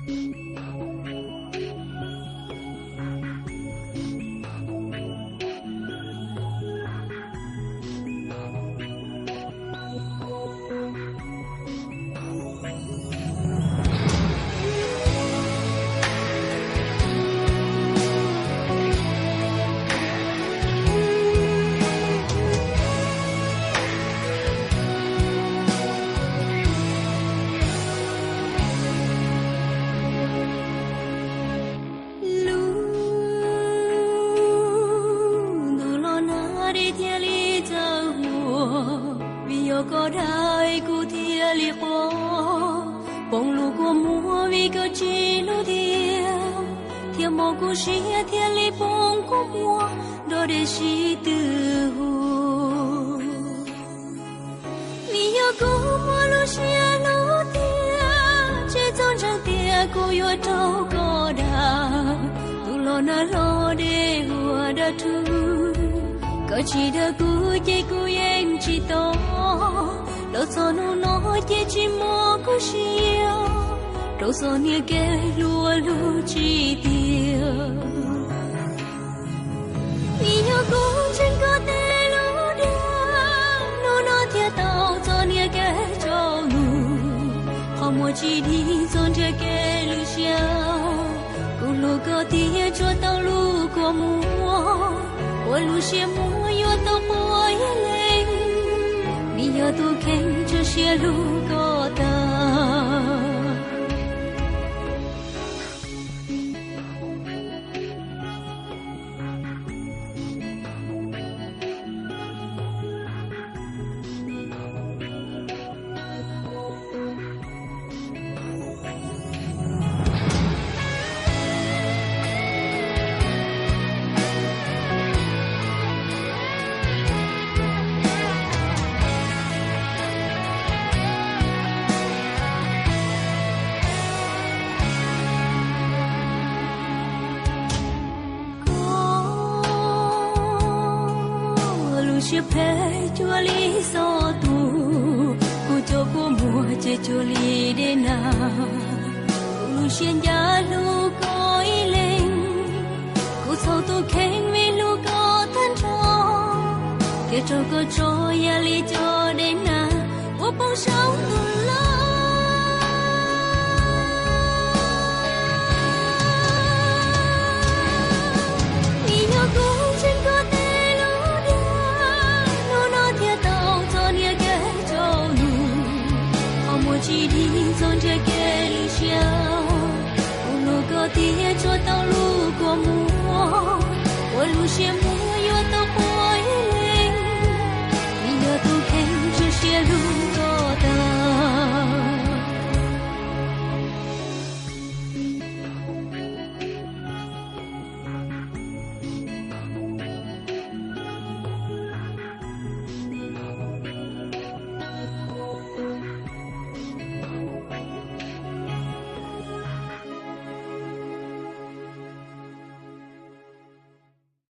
Lub ntuj los nag dej thiaj li txawm huam, vim yog koj dag es kuv thiaj li quaj. Poob lub kua muag vim koj tsis hlub tiag, thiaj mob kuv siab thiaj li poob kua muag nrog dej sib tw hu. Vim yog kuv muaj lub siab hlub tiag, tsis txaus ntseeg tias kuv yuav raug koj dag. Ntuj los nag hlo dej huam dag rhuv, koj tsis dag kuv ces kuv yeej tsis tau. Los txog hnub no ces tsis muaj kuv siab, rau txog niam kev hlub ua luag tsis tiag. Vim yog kuv ntseeg koj tej lus dag, hnub no thiaj tau txog niam kev tsaus lus. Qhov muag tsis dig txog ntiag kev lwm siab, kuv hlub koj tiag tsuav tau lub kua muag, ua lub siab muag yuav tau quaj ib leeg, vim yog tus kheej tsuas siab hlub koj tag. Kuv lub siab phem cuag li xov tus, kuv cov kua muag ces cuag li dej nag. Kuv lub siab ncaj hlub koj ib leeg, kuv txhaum tus kheej vim hlub koj tag nrho, thiaj raug koj tso yam li cov dej nag uas poob saum ntuj los. Vim yog kuv ntseeg koj tej lus dag, hnub no thiaj tau txog niam kev tsaus lus. Qhov muag tsis dig txog ntiag kev lwm siab, kuv hlub koj tiag tsuav tau lub kua muag, ua lub siab muag